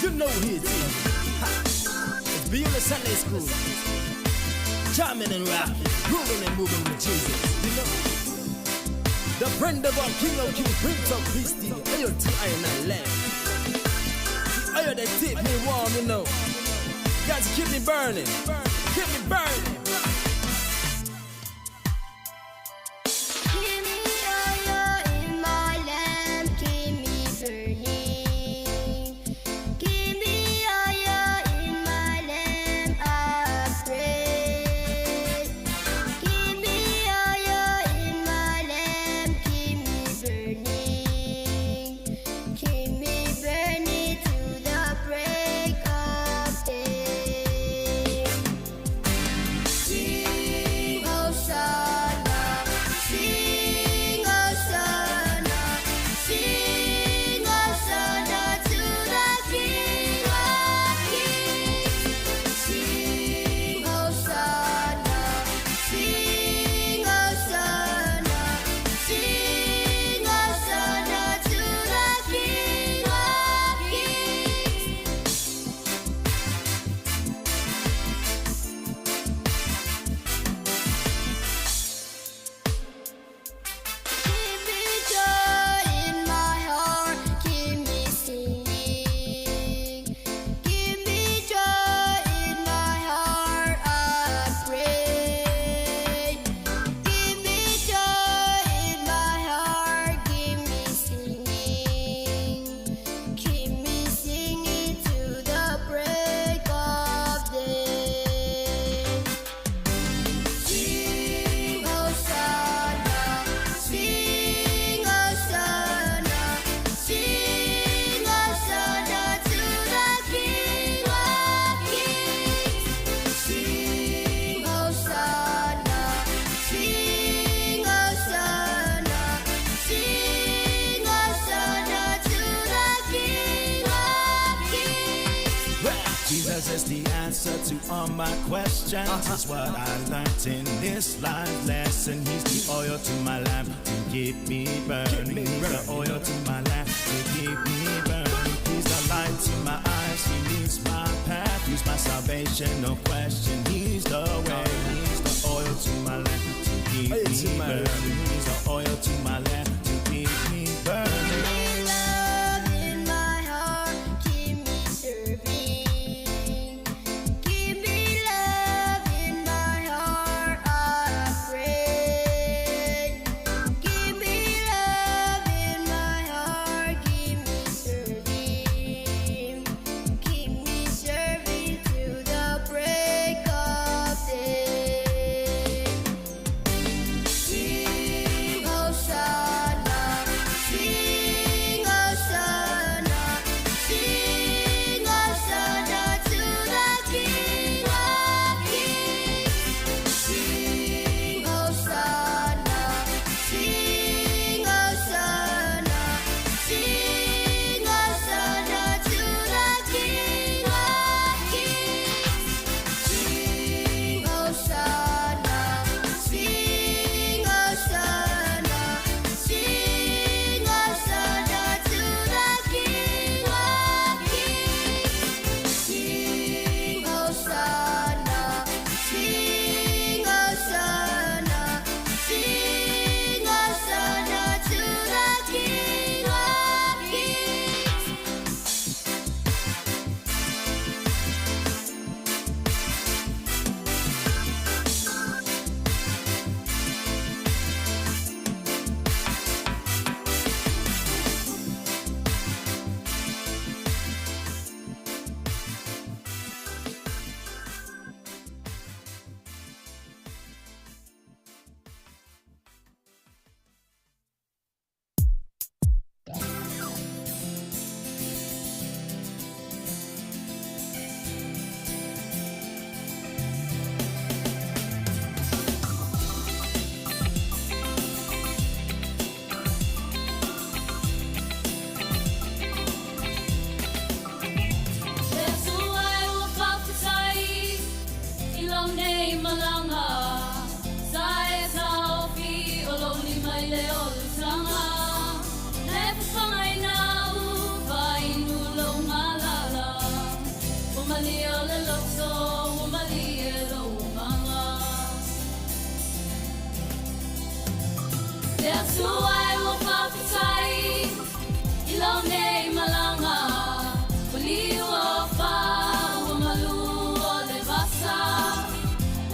You know who it is. It's Beulah Sunday School. Jamming and rocking, grooving and moving with Jesus. You know? The friend of our King of Kings, Prince of Peace, the oil to iron and lamb. The oil that keep me warm, you know. Got to keep me burning. Keep me burning. Give me oil in my lamp, keep me burning. Give me oil in my lamp, I pray. Give me oil in my lamp, keep me burning. Keep me burning to the break of day. Sing Hosanna, sing Hosanna, sing Hosanna to the King of Kings. Sing Hosanna, sing Hosanna, sing Hosanna to the King of Kings. Give me joy in my heart, keep me singing. Give me joy in my heart, I pray. Give me joy in my heart, keep me singing. Keep me singing to the break of day. Sing Hosanna, sing Hosanna, sing Hosanna to the King of Kings. Sing Hosanna, sing Hosanna, sing Hosanna to the King of Kings. Jesus is the answer to all my questions. It's what I learned in this life lesson. He's the oil to my lamp to keep me burning. He's the oil to my lamp to keep me burning. He's the light to my eyes. He leads my path. He's my salvation, no question. He's the way. He's the oil to my lamp to keep Oil to me my lamp. burning. He's the oil to my lamp to keep me burning. Love in my heart, keep me serving. Give me love in my heart, I pray. Give me love in my heart, keep me serving. malie o le loto, ua malie lou agaga. Le Atua e ua faafetai i lau nei malaga, ua liu afa, ua malu o le vasa.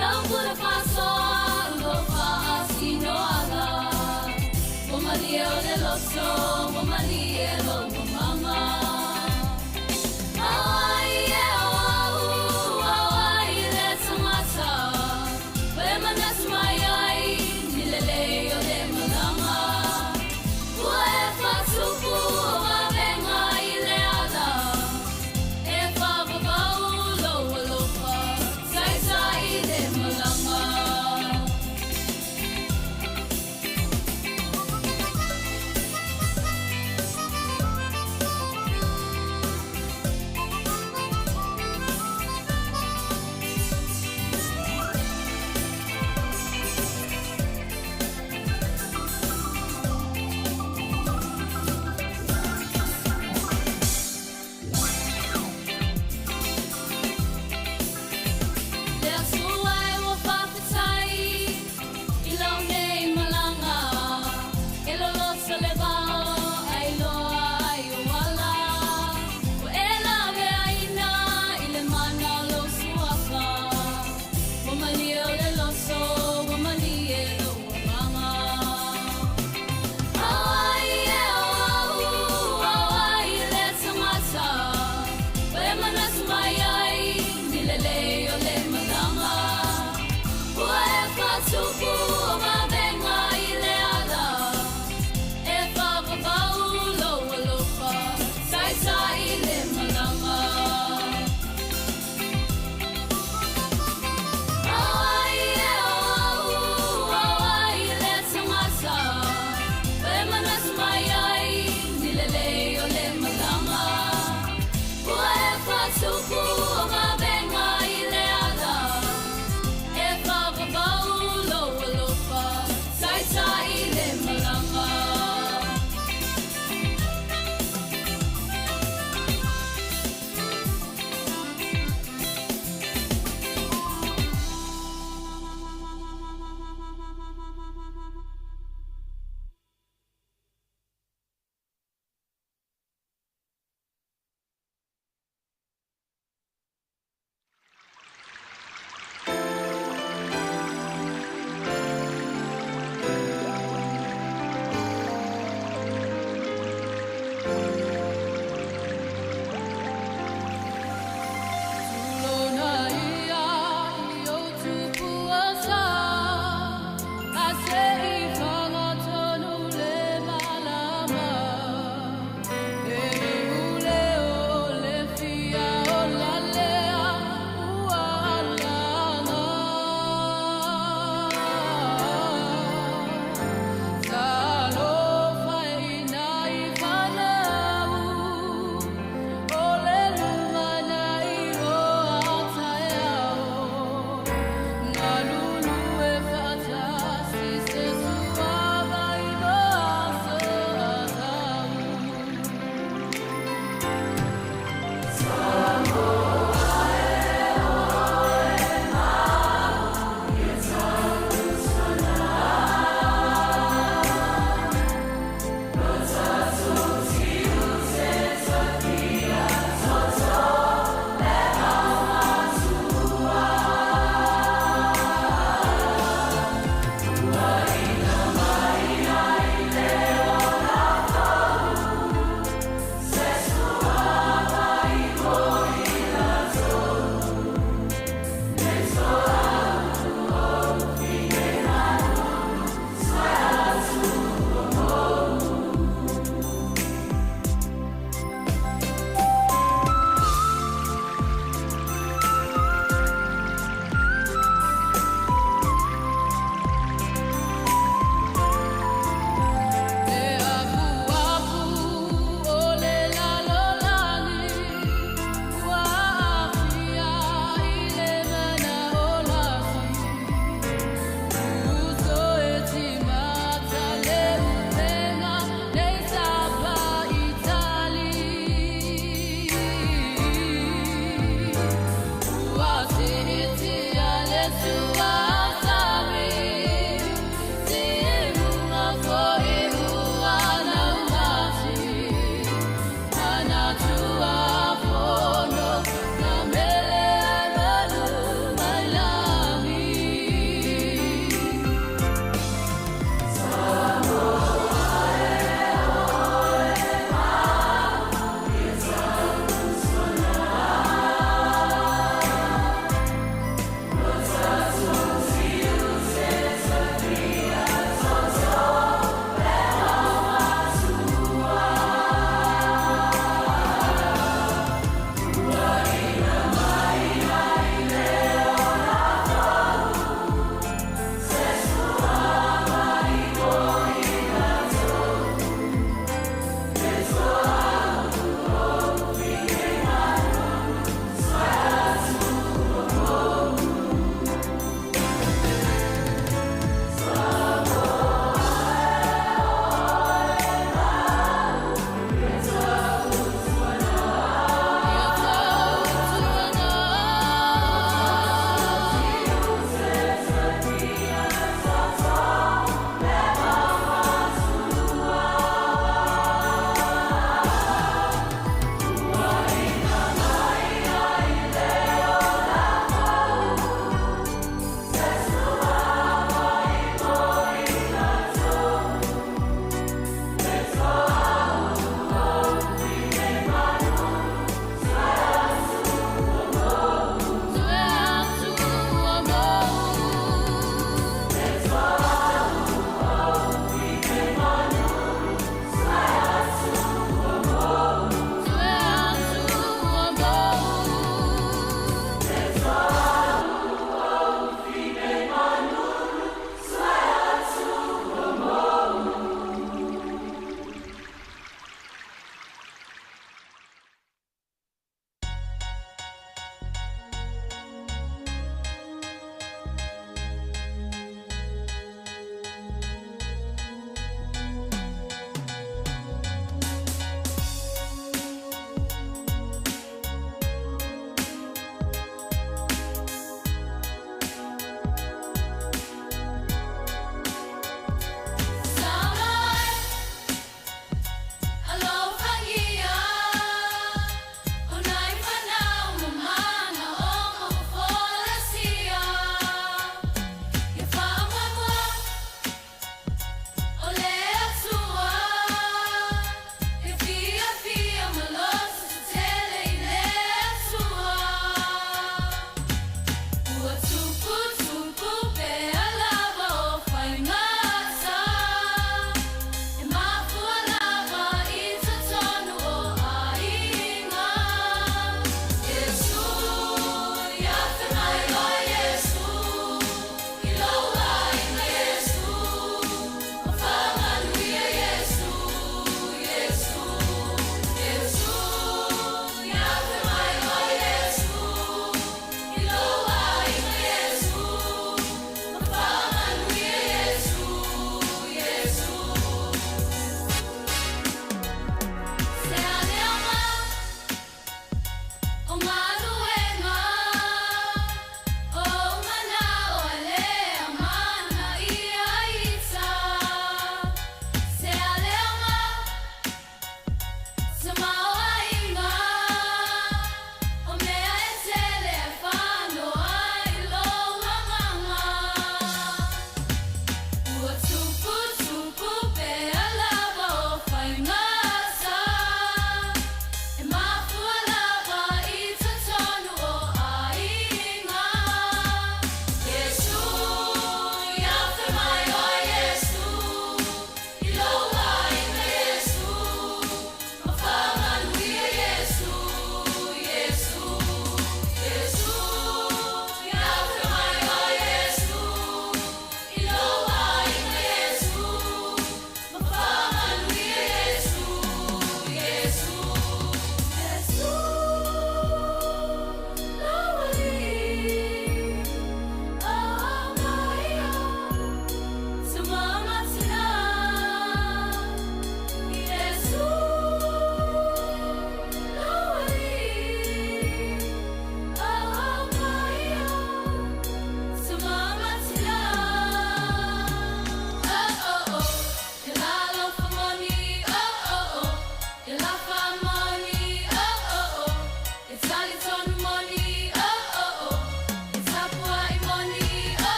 Lau pule faasoa, lou faasinoala. Ua malie o le loto, ua malie lou agaga. O ai e o au, o ai le tagata, ua e manatu mai ai, ni lelei o le malaga. Ua e faatupu ou vavega i le ala, e faavavau lou alofa, taitai le malaga.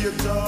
Yesu.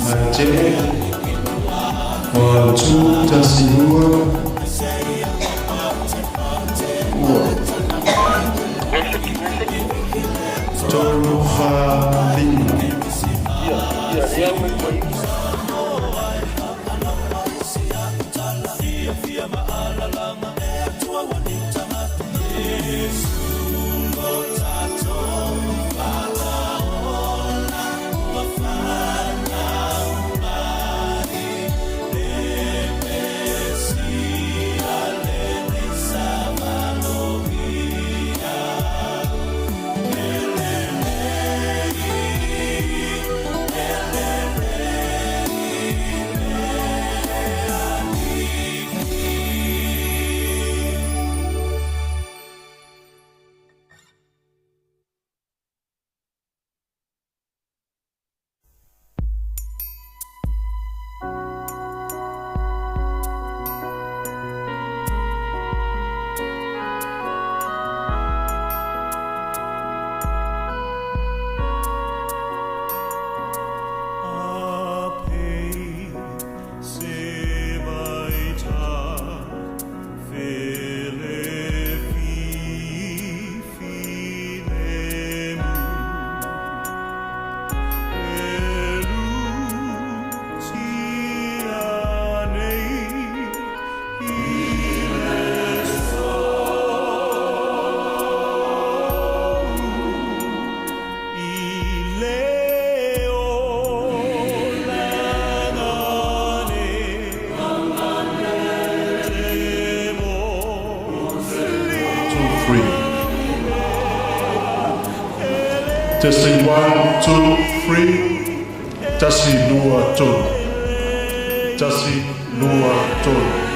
Nigeria. 1, 2, tasi lua. Ua. Tolu fa lima. Two, three. Testing 1, 2, 3. Tasi lua tolu. Tasi lua tolu.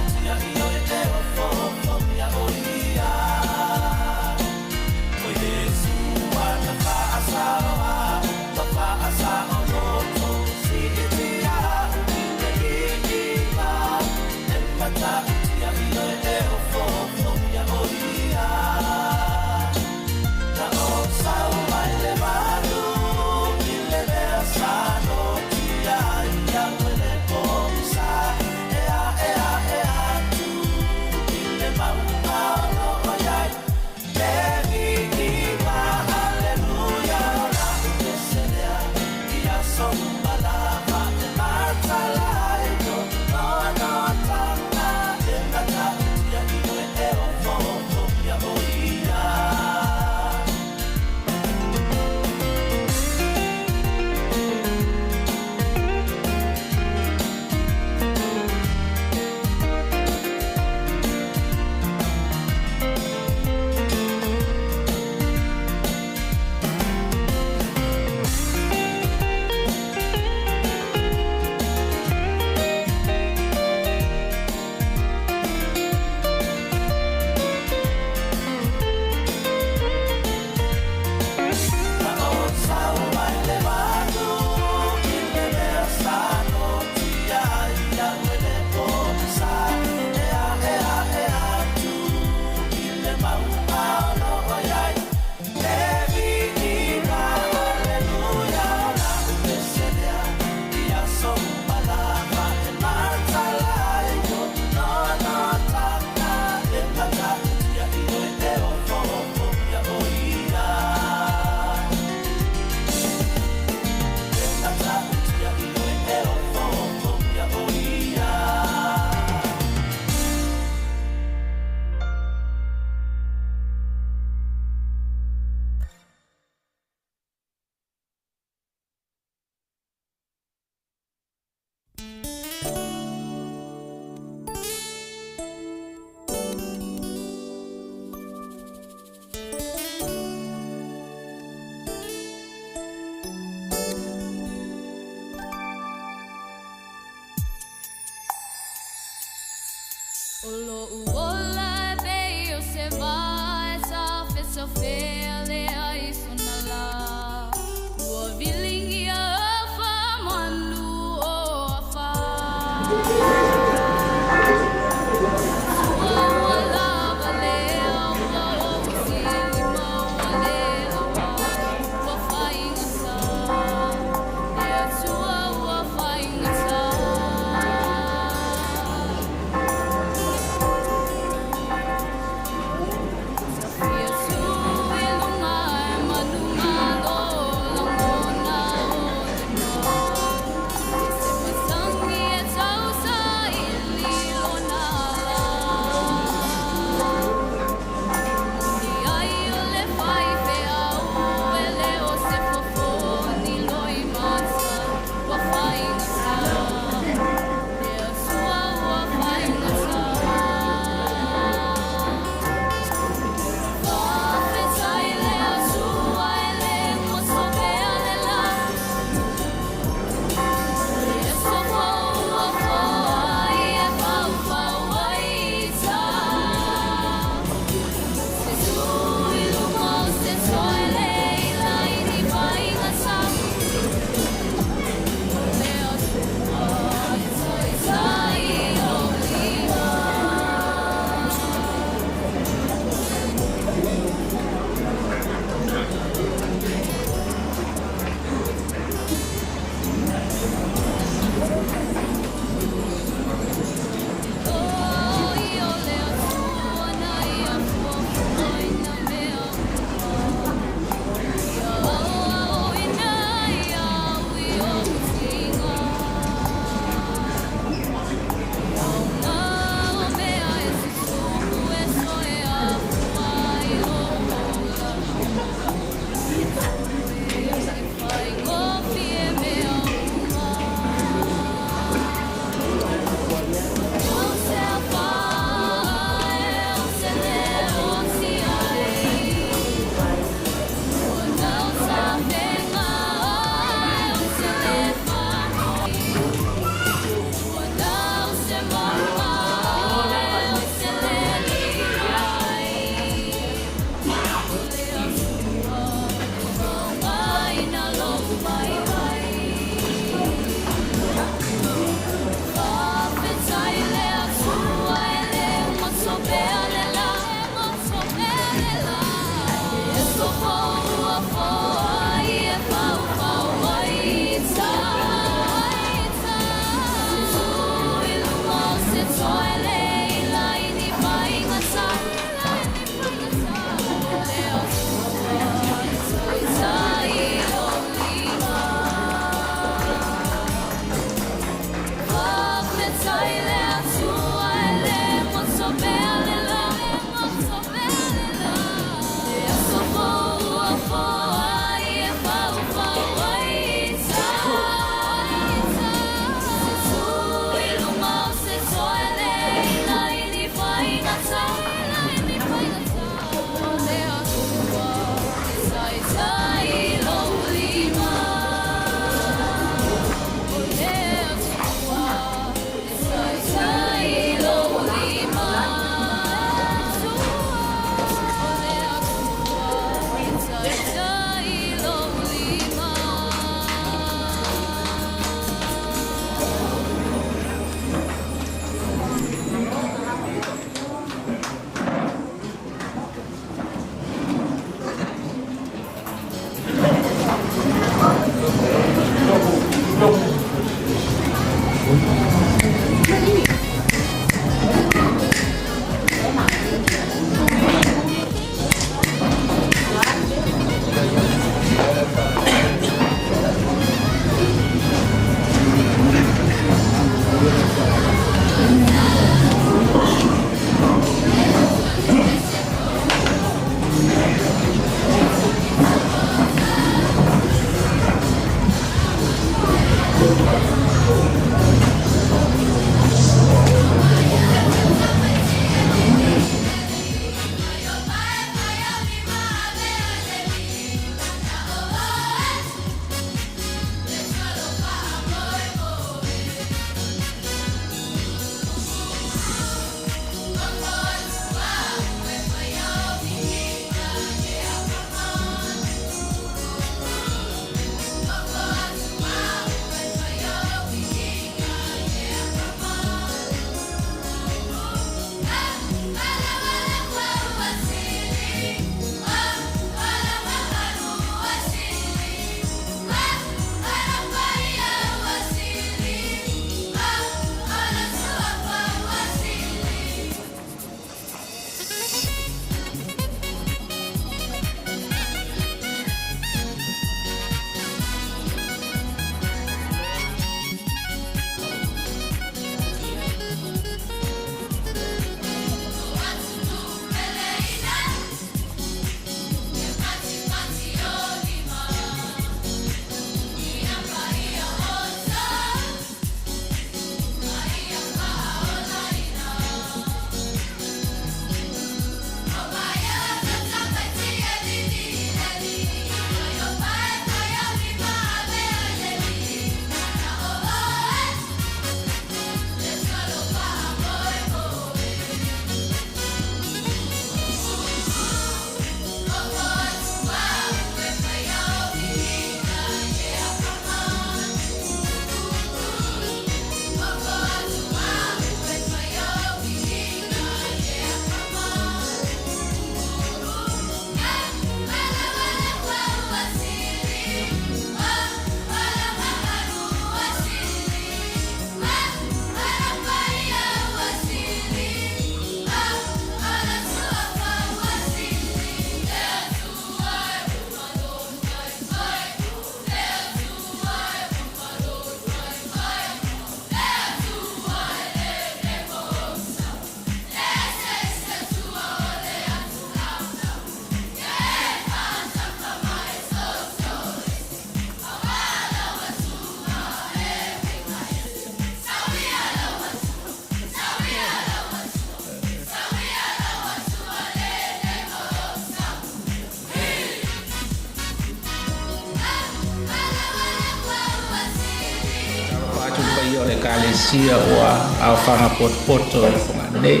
atu i le paia o le Ekalesia ua aofaga potopoto i Fogaa nei,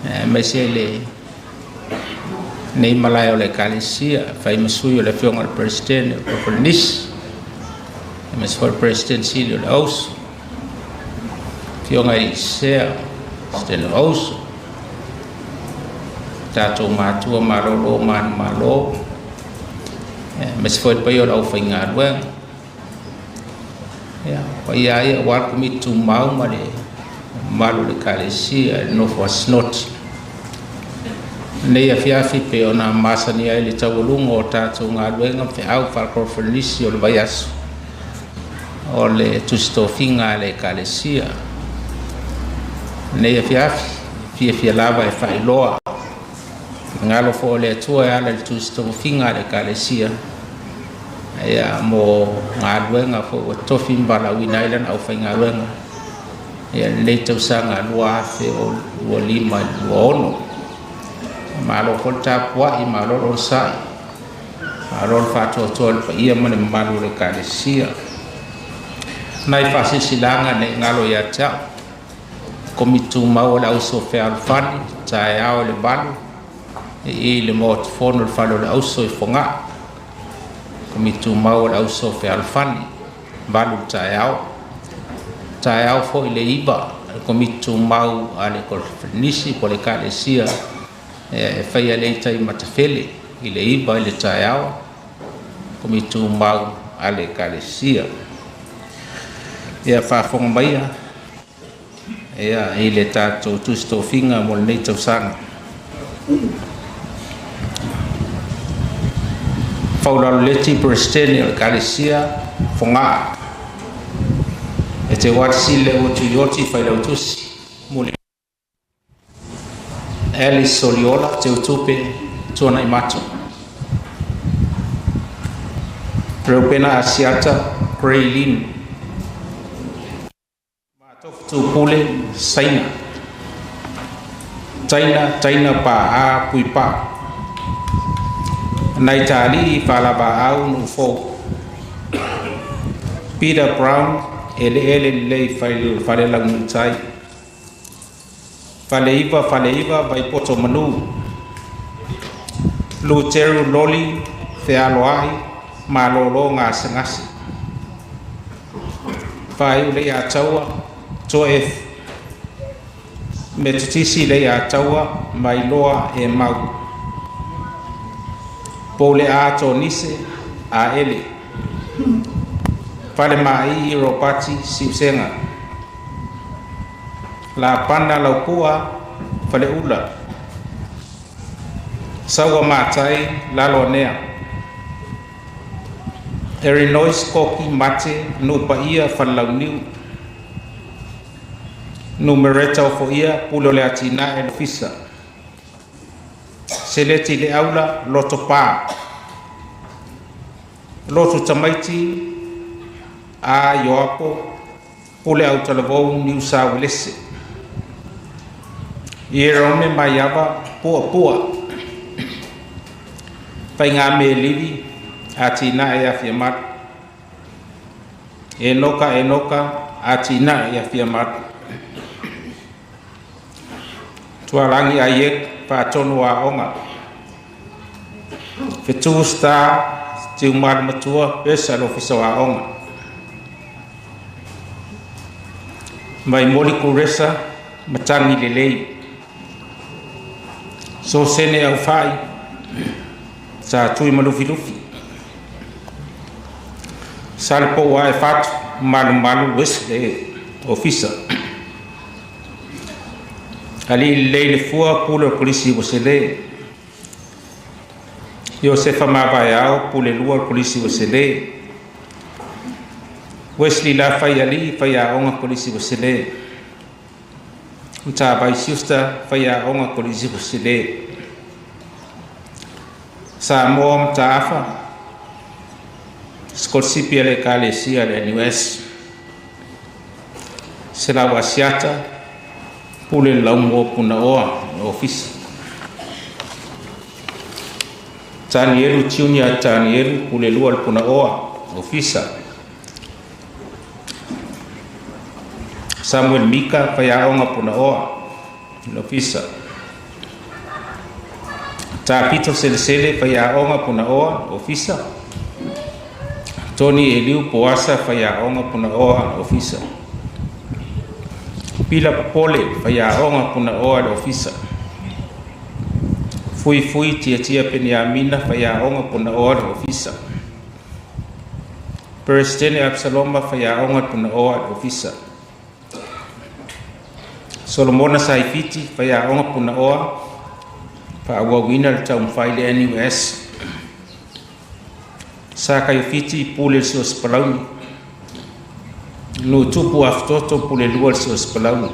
aemaise le nei malae o le Ekalesia, e fai ma sui o le Afioga i le Peresetene o le Koneferenisi, aemaise foi le Peresetene Sili o le Auso, Afioga i Sea, Peresetene o le Auso, tatou matua malolo manumalo, aemaise foi le paia o le aufaigaluega. Ia, paia ai aua le Komiti Tumau ma le mamalu o le Ekalesia i le nofo a Sinoti. Lenei afiafi pei ona masani ai le taualuga o tatou galuega ma feau faale-koneferenisi o le vaiaso o le Tusi Tofiga a le Ekalesia. Lenei afiafi, fiafia lava e faailoa finagalo foi o le Atua e ala i le Tusi Tofiga a le Ekalesia ia mo galuega foi ua tofi ma valaauina ai lana aufaigaluega ia lenei tausaga 2025-2026. Malo foi le tapuai, malo le onosai, malo le faatoatoa i le paia ma le mamalu o le Ekalesia. Nai faasilasilaga ne i galo ia te au. Komiti Tumau o le Auso Fealofani, taeao i le 8 i le Maota Fono i le Fale o le Auso i Fogaa. Komiti Tumau o le Auso Fealofani, 8 i le taeao. Taeao foi i le 9 le Komiti Tumau a le Koneferenisi po o le Ekalesia e faia lea i tai Matafele i le 9 i le taeao. Komiti Tumau a le Ekalesia. Ia faafofoga maia ia i le tatou Tusi Tofiga mo lenei tausaga. Faulalo Leti, Peresetene o le Ekalesia Fogaa. E te Watisili le ua Tuioti Failautusi Muli Alice Soliola Teutupe Tuanaimato. Reupena Asiata Graylin. Matofu Tupule Saina. Taina Taina Pa'a Puipa. Nai Tali'i Falavaau Nu'ufou. Peter Brown Eleele Lelei Falelaunuutai. Faleiva Faleiva Vaipoto Manu. Luteru Loli Fealoai Malolo Gasegase. Faaiu Leiataua Toa F. Metotisi Leiataua Mailoa e Mau. Poule'a Tonise Aele. Falemāi'i Ropati Siusega. Lapana Laupua Faleula. Saua Matai Laloanea. Erinois Koki Mate Nu'upaia Falelauniu. Numereta Ofoia Pule o le Atinae Ofisa. Seleti Leaula Loto Pa. Lotu Tamaiti A Ioapo Pule Autalavou Niusa Uelese. Ierome Maiava Puapua. Faigā Livi Atinae Afiamalu. Enoka Enoka Atinae Afiamalu. Tualagi Aiek Faatonu Aoga. Fetu Star Tiumalu Matua Pesa le Ofisa o Aoga. Vaimoli Kuresa Matagi Lelei. Sosene Aufai Sa Tui ma Lufilufi. Salepou Ae Fatu Malumalu Wesley Ofisa. Alii Lelei le Fua Pule o Kolisi Ueselē. Iosefa Mavaeao Pule Lua o le Kolisi Ueselē. Wesley Lafaialii Faiaoga Kolisi Ueselē. Matavai Schuster Faiaoga Kolisi Ueselē. Samoa Mataafa Sikolasipi a le Ekalesia a le NUS. Selau Asiata Pule le Laumua Punaoa Ofisa. Tanielu Junior Tanielu Pule Lua le Punaoa Ofisa. Samuel Mika, faiaoga punaoa le ofisa. Tapito Selesele, faiaoga punaoa le ofisa. Tony Eliu Poasa, faiaoga punaoa le ofisa. Pila Popole, faiaoga punaoa le ofisa. Fuifui Tiatia Peniamina, faiaoga punaoa le ofisa. Peresetene Absaloma, faiaoga punaoa le ofisa. Solomona Saifiti, faiaoga punaoa, faaauauina le taumafai le NUS. Sa Kaiofiti, pule le siosiu palauni. Nuutupu Afutoto, pule lua le siosiu palauni.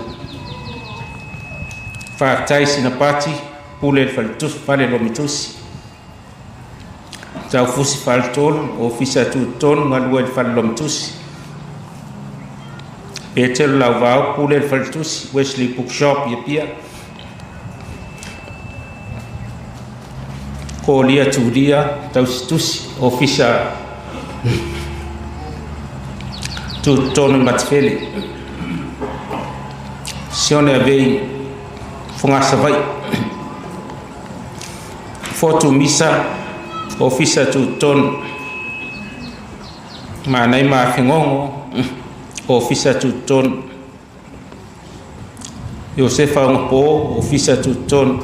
Faafetai Sinapati, pule le fale lomitusi. Taufusi Faletolu, ofisa tutotonu galue i le fale lomitusi. Petelo Lauvao, pule le faletusi, Wesley Bookshop i Apia. Kolia Tulia, tausitusi, ofisa tutotonu i Matafele. Sione Avei, Fogasavaii. Fotu Misa, ofisa tutotonu. Manai ma Afegogo, ofisa tutotonu. Iosefa Ogapo, ofisa tutotonu.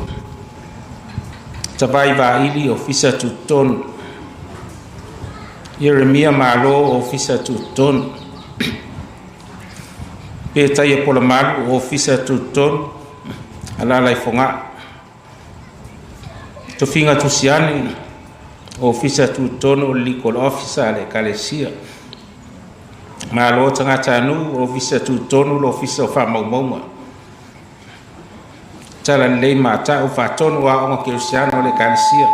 Tavai Vaili, ofisa tutotonu. Ieremia Malo, ofisa tutotonu. Petaia Polamalu, ofisa tutotonu, alaala i Fogaa. Tofiga Tusiani, ofisa tutotonu o le legal officer a le Ekalesia. Malo Tagatanuu, ofisa tutotonu le ofisa o faamaumauga. Talalelei Mata'u, faatonu aoga kerisiano a le Ekalesia.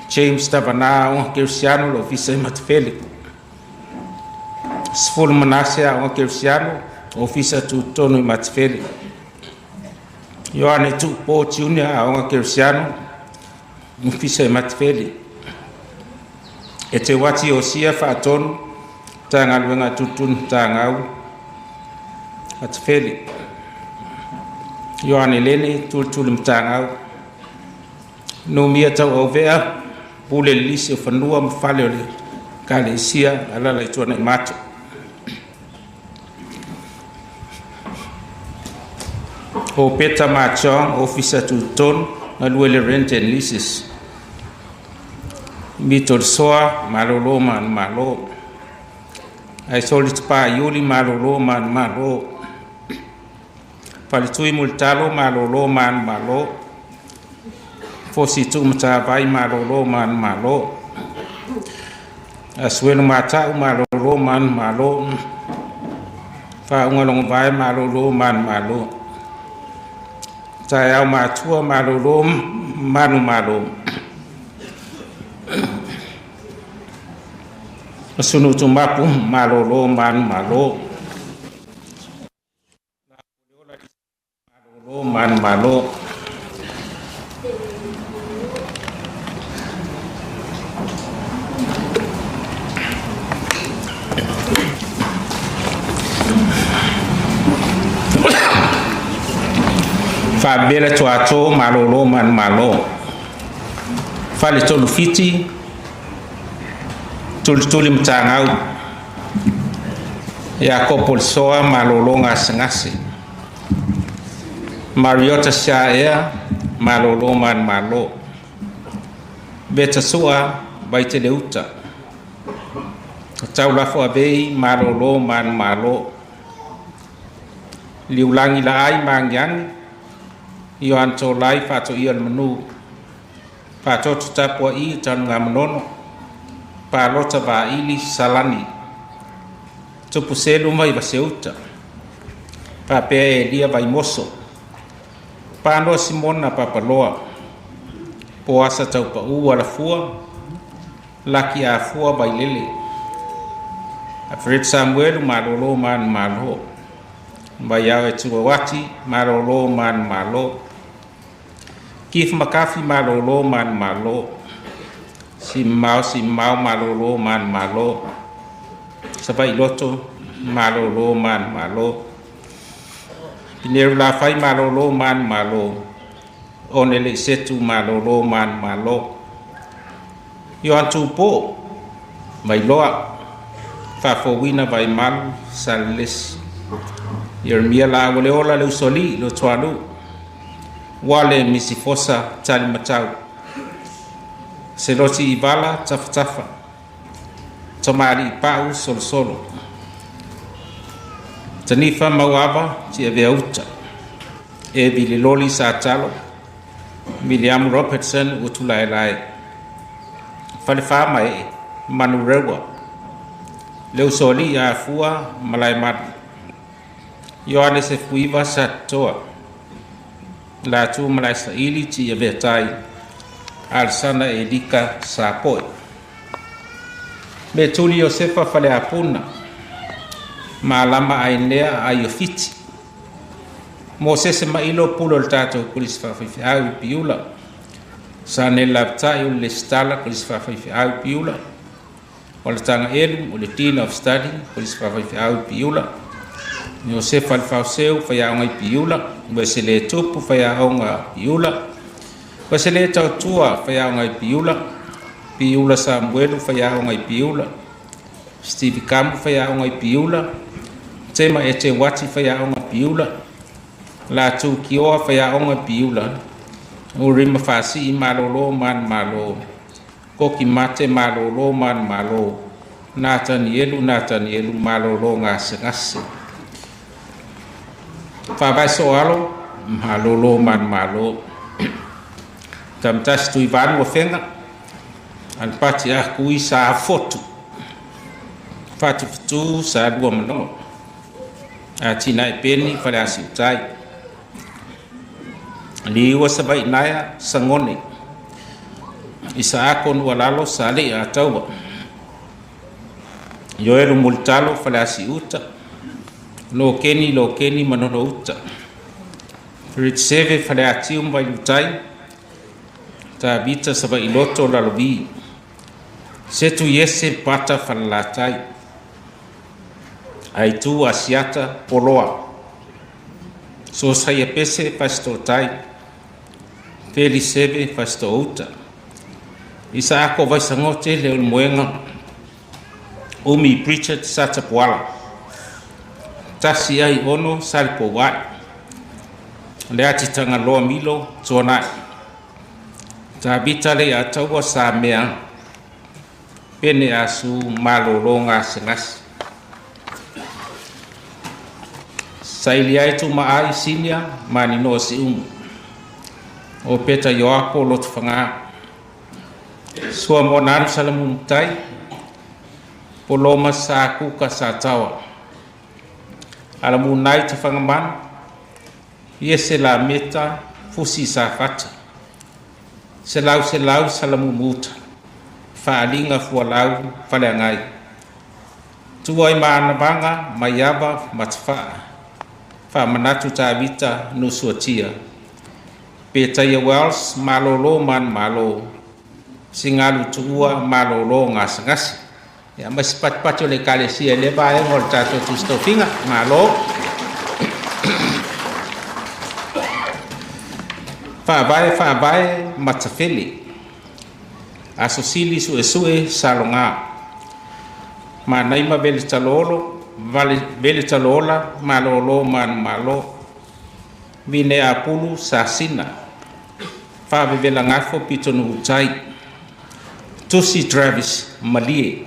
James Tavana, aoga kerisiano le ofisa i Matafele. Sefulu Manase, aoga kerisiano, ofisa tutotonu i Matafele. Ioane Tuupo Junior, aoga kerisiano, ofisa i Matafele. Eteuati Iosia, faatonu, Matagaluega Tututonu Matagau, Matafele. Ioane Lele, tulituli matagau. Numia Tauauvea, pule le lisi o fanua ma fale o le Ekalesia, alaala i Tuanaimato. O Peta Machong, ofisa tutotonu, galue i le Rent and Leases. Mito le Soa, malolo ma manumalo. Aesoli Tupā Iuli, malolo ma manumalo. Faletui Mulitalo, malolo ma manumalo. Fosi Tuumatavai, malolo ma manumalo. Asuelu Mata'u, malolo ma manumalo. Faauga Logovae, malolo ma manumalo. Taeao Matua, malolo manumalo. Asunu Tumapu, malolo manumalo. Malolo manumalo. Faabela Tuato, malolo manumalo. Faletolu Fiti, tulituli matagau. Iakopo le Soa, malolo gasegase. Mariota Siaea, malolo manumalo. Beta Sua, Vaiteleuta. Taulafo Avei, malolo manumalo. Liulagi Laai Magiagi, Ioane Tolai, faatoia o le manu. Faatoto Tapua'i, Tanugamanono. Palota Vaili, Salani. Tupuselu mai Vaseuta. Faapea Elia Vaimoso. Panoa Simona Papaloa. Poasa Taupa'u Alafua. Laki Afua Vailele. Alfred Samuelu, malolo manumalo. Vaiao e Tuauati, malolo manumalo. Keith Makafi, malolo manumalo. Simao Simao, malolo manumalo. Savai'i Loto, Malolo manumalo. Pineru Lafai malolo manumalo. Onele Setu malolo manumalo. Ioan Tupo Mailoa Faafouina Vaimalu Salelesi. Ieremia Laualeola le Usoalii Luatuanuu Uale Misifosa Talimatau. Seloti Ivala Tafatafa. Tamalii Pau Solosolo. Tanifa Mauava Tiaveauta. Evi Leloli Satalo. Miliamu Robertson Utulaelae. Falefa Mae Manurewa. Le Usoalii Afua Malaemalu. Ioane Sefuiva Satoa. Latu Malaesaili Tiaveatai. Alesana Elika Sapoe. Metuli Iosefa Faleapuna. Malama Ainea Aiofiti. Mosese Mailo Pule o le tatou Kolisi Faafaifeau i Piula. Sanele Lavetai o le Lesitala Kolisi Faafaifeau i Piula. O le Tagaelu o le Dean of Study Kolisi Faafaifeau i Piula. Iosefa Lefaoseu Faiaoga i Piula. Uesele Tupu Faiaoga Piula. Uesele Tautua Faiaoga i Piula. Piula Samuelu Faiaoga i Piula. Stevie Kamu Faiaoga i Piula. Tema Ete Wati Faiaoga Piula. Latu Kioa Faiaoga Piula. Urima Faasii malolo manumalo. Koki Mate malolo manumalo. Natanielu Natanielu malolo gasegase. Faavae Soalo malolo manumalo. Tamatasi Tuivanu Afega Alapati Akui Sa Fotu. Fatufutu Sa Lua Manoa. Atinae Peni Faleasiutai. Liua Savaii Naea Sagone. Isaako Nualalo Sa Alii Ataua. Ioelu Mulitalo Faleasiuta. Lokeni Lokeni Manono Uta. Ritseve Faleatiu ma Vailutai. Tavita Savailoto Lalovi. Setu Iese Pata Falelatai. Aitu Asiata Poloa. Sosaia Pese Fasitotai. Feliseve Fasitouta. Isaako Vaisagote Leulumoega. Umi Pritchard Satapuala. Tasi ai Ono Salipouai. Le Ati Tagaloa Milo Tuanai. Tavita le Ataua Sa Mea. Pene Asu malolo gasegase. Saili ai Tumaai Sinia Maninoa Siumu. O Peta Ioapo Lotofaga. Sua Moananu Salamumutai. Poloma Sa Kuka Sa Tawa. Alamunai Tafagamanu. Iese Lameta Fusi Safata. Selau Selau Salamumuta. Faaliga Fualau Faleagai. Tua i Maanavaga Maiava Matafaa. Faamanatu Tavita Nusuatia. Petaia Wells malolo manumalo. Sigalu Tuua malolo gasegase. Ia ma se patipati o le Ekalesia i lea vaega o le tatou Tusi Tofiga. Malo. Faavae Faavae Matafele. Aso Sili Suesue Saloga. Manaima Veletalolo Veletaloola malolo manumalo. Vine Apulu Sasina. Faavevelagafo Pitonuutai. Tusi Travis Malie.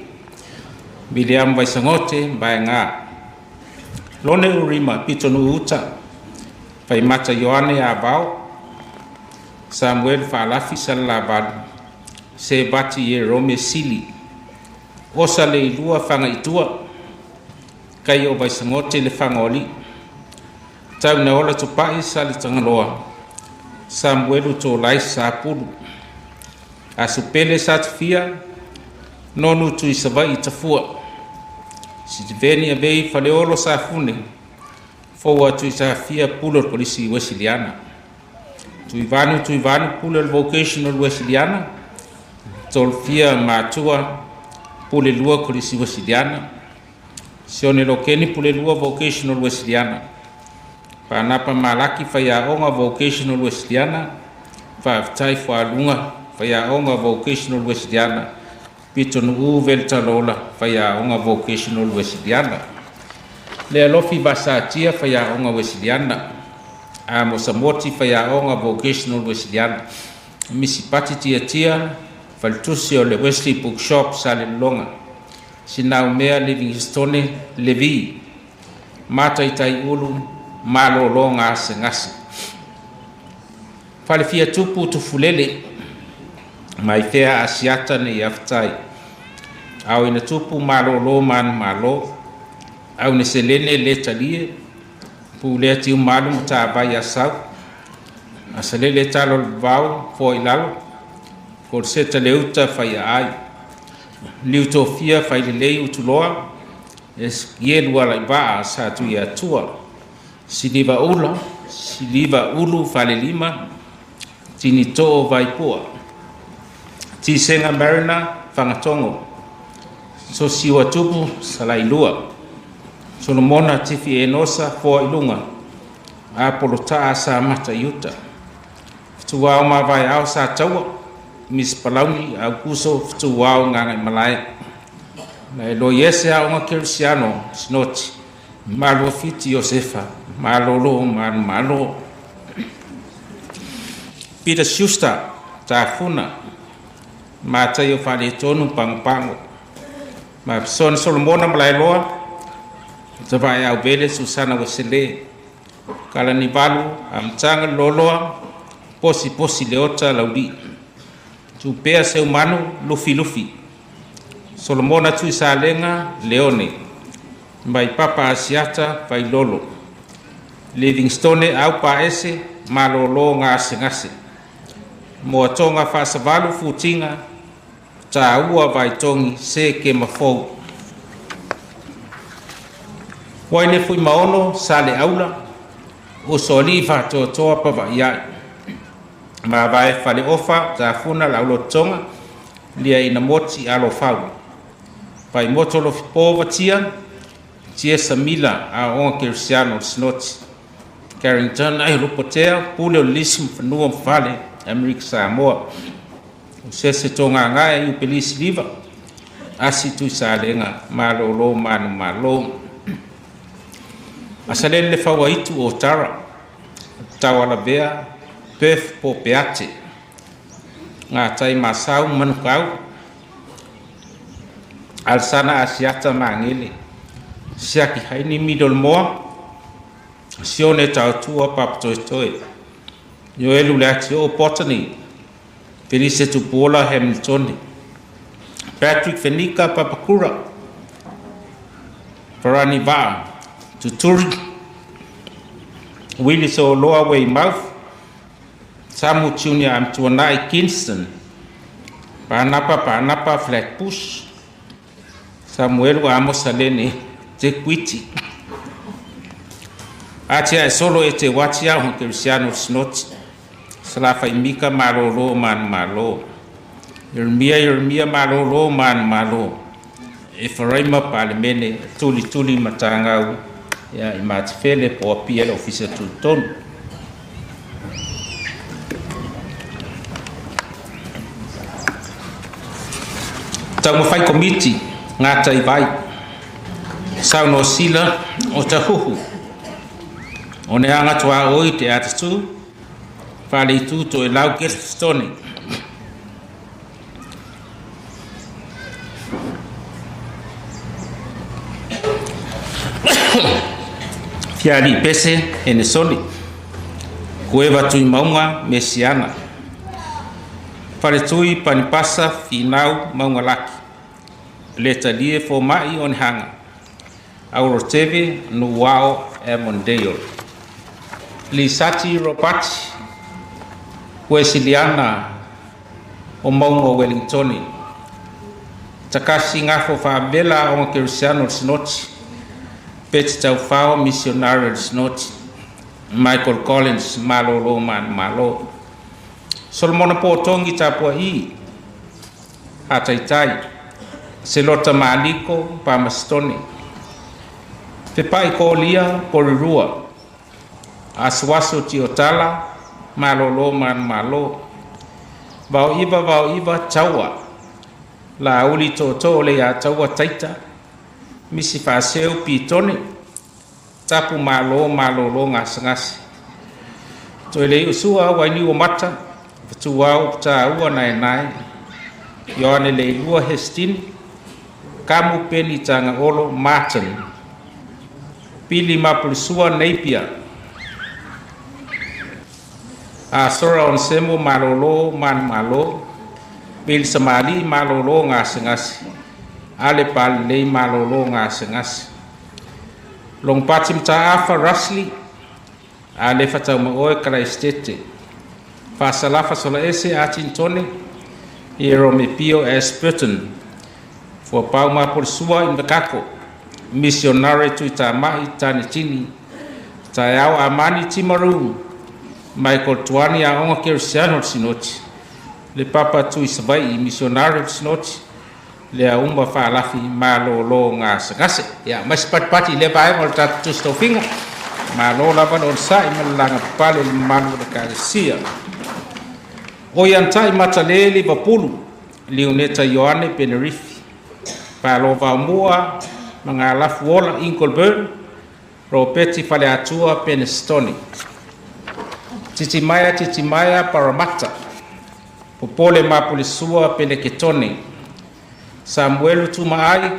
William Vaisagote Vaega. Lone Urima Pitonuuta. Faimata Ioane Avao. Samuel Faalafi Salalavalu. Sebati Ierome Sili. Osa Leilua Fagaitua. Kaio Vaisagote le Fagaoalii. Taunaola Tupai Saletagaloa. Samuelu Tolai Sapulu. Asupele Satufia. Nonu Tuisavaii Tafua. Sitiveni Avei Faleolo Safune. Fou atu i Safia Pule o le Kolisi Uesiliana. Tuivanu Tuivanu Pule o le Vocational Uesiliana. Tolofia Matua Pule Lua Kolisi Uesiliana. Sione Lokeni Pulelua Vocational Wesleyana. Panapa Malaki Faiaoga Vocational Wesleyana. Faafetai Fualuga Faiaoga Vocational Wesleyana. Pitonuu Veltalola Faiaoga Vocational Wesleyana. Le alofi Vasatia Faiaoga Wesleyana. Amosa Moti Faiaoga Vocational Wesleyana. Misipati Tiatia Faletusi o le Wesley Bookshop Salelologa. Sinaumea Livingstone Levi. Mataitaiulu Malōlō Gasegase. Falefia Tupu Tufulele mai fea Asiata nei afatai. Aoina Tupu Malōlō Manumalo. Aune Selene le talie. Pulea Tiumalu Matavai Asau. Asalele Talo le Vavau Foa i Lalo. Koliseta Leuta Faiaai. Liutofia Failelei Utuloa. Esikielu Alaivaa Sa Tuiatua. Siliva Ula, Siliva Ulu Falelima, Tinito'o Vaipua. Tisenga Marina Fagatongo. Sosiua Tupu Salailua. Solomona Tifi Enosa Foa i Luga. Apolo Taa Sa Mata i Uta. Fetuao Mavaeao Sa Taua. Miss Palauni Aukuso Fetuao Gagaimalae. Laeloi ese Aoga Kerisiano Sinoti. Maluafiti Iosefa Malōlō Manumalo. Peter Schuster Tafuna. Mataio Faaletonu Pagopago. Ma Fesoane Solomona Malaeloa. Tavaeau Vele Susana Uesele. Kalanivalu Amataga Loloa Posiposi Leota Laulii. Tupea Seumanu Lufilufi. Solomona Tuisalega Leone. Mai Papa Asiata Failolo. Livingstone Aupaese Malōlō Gasegase. Moatoga Faasavalu Futiga Taua Vaitogi Se Kema Fou. Uaine Fuimaono Saleaula Usoalii Faatoatoa Pava'ia'i. Mavae Faleofa Tafuna Laulotoga Liaina Moti Alofau. Faimoto Lofipo Vatia Tia Samila Aoga Kerisiano Sinoti. Carrington Aiolupotea Pule o le Lisi ma Fanua ma Fale Amerika Samoa. O sese togagae i Upelisi Liva Asi Tuisalega Malōlō Manumalo. Asalele le Fauaitu o Tara Taualavea Perth Popeate. Gatai Masau Manukau. Alesana Asiata Magele. Siaki Haini Middlemoa. Sione Tautua Papatoetoe. Ioelu Leatioo Botany. Felise Tupuola Hamiltone. Patrick Fenika Papakura. Farani Va'a Tuturi. Willis Oloa Weymouth. Samu Junior Amtuanai Kingston. Panapa Panapa Flatbush. Samuelu Amos Alene Tequiti. Atia e solo e te wati au Kerisiano Sinoti. Salafaimika Malōlō Manumalo. Ieremia Ieremia Malōlō Manumalo. Efaraima Palemene Tulituli Matagau ia i Matafele po o Apia le Ofisa Tutotonu. Taumafai Komiti Gatai Vai. Saunoa Sila o Tahuhu. O ne aga tuaoi te Atatū, Faleitu Toelau Gilstone. Fiali Pese Enesoni. Kueva Tuimauga Mesiana. Faletui Panipasa Finau Maugalaki. Le talie Foma'i Onehanga. Auroteve Nuuao Avondale. Lisati Ropati Uesiliana o Mauga o Wellingtone. Takasi Gafo Faavela Aoga Kerisiano o le Sinoti. Peti Taufao Misionare o le Sinoti. Michael Collins Malōlō Manumalo. Solomona Potongi Tapua'i Hataitai. Selota Maliko Palmerstone. Fepai Kolia Porirua. Asuaso Tiotala malolo manumalo. Vaoiva Vaoiva Taua. Laauli Tootoo le ia Taua Taita. Misi Faaseu Pitone. Tapu malo malolo gasegase. Toe le Iusua Wainiuomata. Fetuao Taua Naenae. Ioane Leilua Hestini. Kamu Peni Tagaolo Martin. Pili Mapulisua Napier. Asora Onesemo malolo manumalo. Pili Samali malolo gasegase. Ale Palelei malolo gasegase. Logopati Mataafa Rusli. Alefa Taumaoe Kalaistete. Faasalafa Solaese Atintone. Ierome Pio Ashburton. Fuapau Mapulisua Inverkako. Missionary Tuitama'i Tanitini. Taeao Amani Timaru. Michael Tuani Aoga Kerisiano le Sinoti. Le Papa Tui Savai'i Missionary le Sinoti. Le Auma Faalafi malolo gasegase. Ia ma se patipati i lea vaega o le tatou Tusi Tofiga. Malo lava le onosa'i ma le lagapapale i le mamalu o le Ekalesia. O Ianta'i Matale Livapulu, Lioneta Ioane Penerifi, Palo Vaomua ma Galafu Ola Ingleburn, Ropeti Faleatua Penistone. Titimaea Titimaea Parramatta, Popole Mapulisua Peleketone, Samuelu Tumaai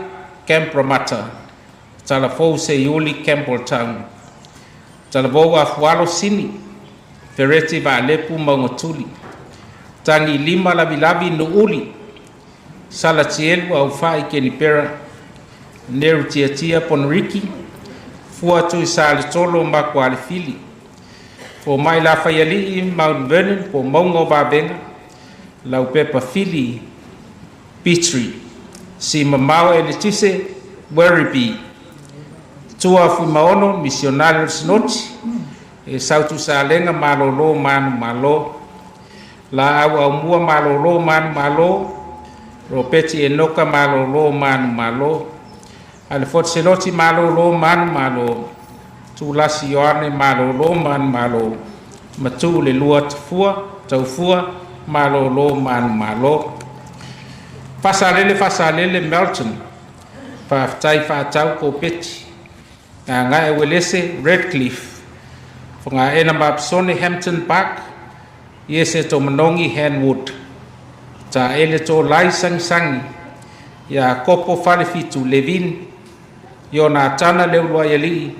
Campramatta, Talafou Seiuli Campbelltown, Talavou Afualo Sini, Fereti Vaalepu Maugatuli, Tagi Lima Lavilavi Nu'uli, Salatielu Aufai Kenipera, Neru Tiatia Ponriki, Fua Tui Saletolo Makualefili, Fomai Lafaiali'i Mount Vernon po Mauga o Vavega, Laupepa Fili Petrie, Simamao Eletise Werribee, Tua Fuimaono Misionare o le Sinoti, e Sautusalega malolo manumalo. Laau Aumua malolo manumalo. Ropeti Enoka malolo manumalo. Alefotu Seloti malolo manumalo. Tulasi Ioane malolo manumalo. Matuu le Lua Tafua Taufua malolo manumalo. Fasalele Fasalele Melton. Faafetai Faatau Kopeti. Gagae Uelese Redcliffe. Fogaena Mapisone Hampton Park. Iese Tomanogi Hanwood. Taele Tolai Sagisagi. Iakopo Falefitu Levin. Ionatana Leuluaialii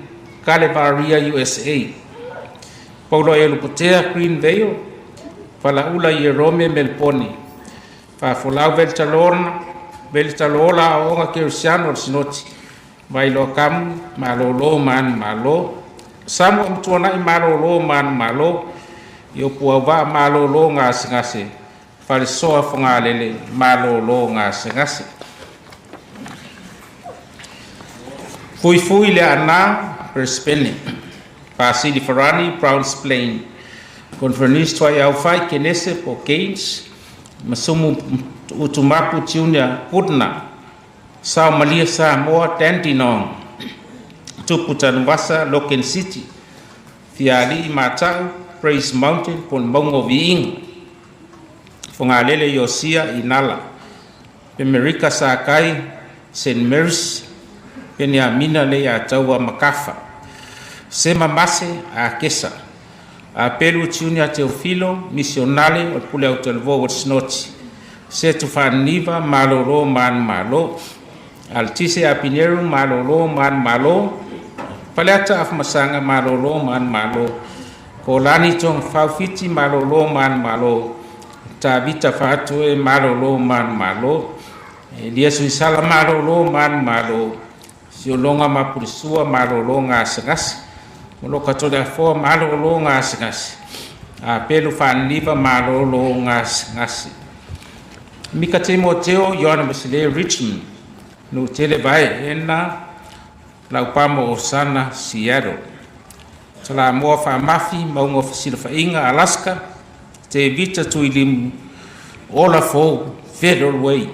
Kalevaria USA. Paulo Elupotea Greenvale. Falaula Ierome Melpone. Faafolau Velitalona Velitalola Aoga Kerisiano o le Sinoti. Vailoa Kamu malolo manumalo. Samoa Matuanai malolo manumalo. Iopuauvaa malolo gasegase. Falesoa Fogalele malolo gasegase. Fuifui Leaana Brisbane. Pasili Farani Browns Plain. Confernis Tuaiaufai Kenese po Gaines. Masumu Utumapu Junior Putna. Sao Malia Samoa Dandenong. Tupu Tanuvasa Logan City. Fiali'i Mata'u Praise Mountain po le Mauga o Viiga. Fogalele Iosia Inala. Pemerika Sakai St Marys. Peniamina Leiataua Makafa. Sema Mase Akesa. Apelu Junior Teofilo Misionale o le Pule Autalavou o le Sinoti. Setu Faaniva malolo manumalo. Aletise Apineru malolo manumalo. Faleata Afamasaga malolo manumalo. Kolani Togafaufiti malolo manumalo. Tavita Faatoe malolo manumalo. Eliasu Isala malolo manumalo. Siologa Mapulisua malolo gasegase. Moloka Toleafoa malolo gasegase. Apelu Faaniva malolo gasegase. Mika Timoteo Ioane Masile Richmond. Nu'utele Vaeena Laupama Osana Seattle. Salamoa Faamafi Mauga o Fesilafaiga Alaska. Tevita Tuilimu Ola Fou Federal Way.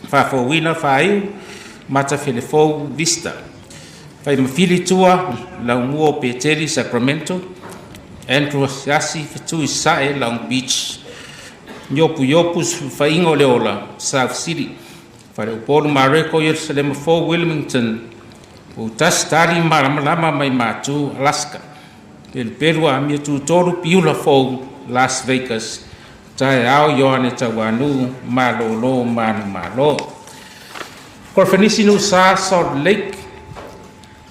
Faafouina Faaiu Matafelefou Vista. Faimafili Tua, Laumua o Peteli, Sacramento. Andrew Asiasi, Fetuisae, Long Beach. Iopu Iopu, Faiga o le Ola, South City. Faleupolu Mareko, Ierusalema Fou, Wilmington. Poutasi Tali Malamalama mai Matu, Alaska. Pelupelu Amia Tutolu, Piula Fou, Las Vegas. Taeao Ioane Tauanuu, Malolo Manumalo. Korofenisi Nusa, Salt Lake.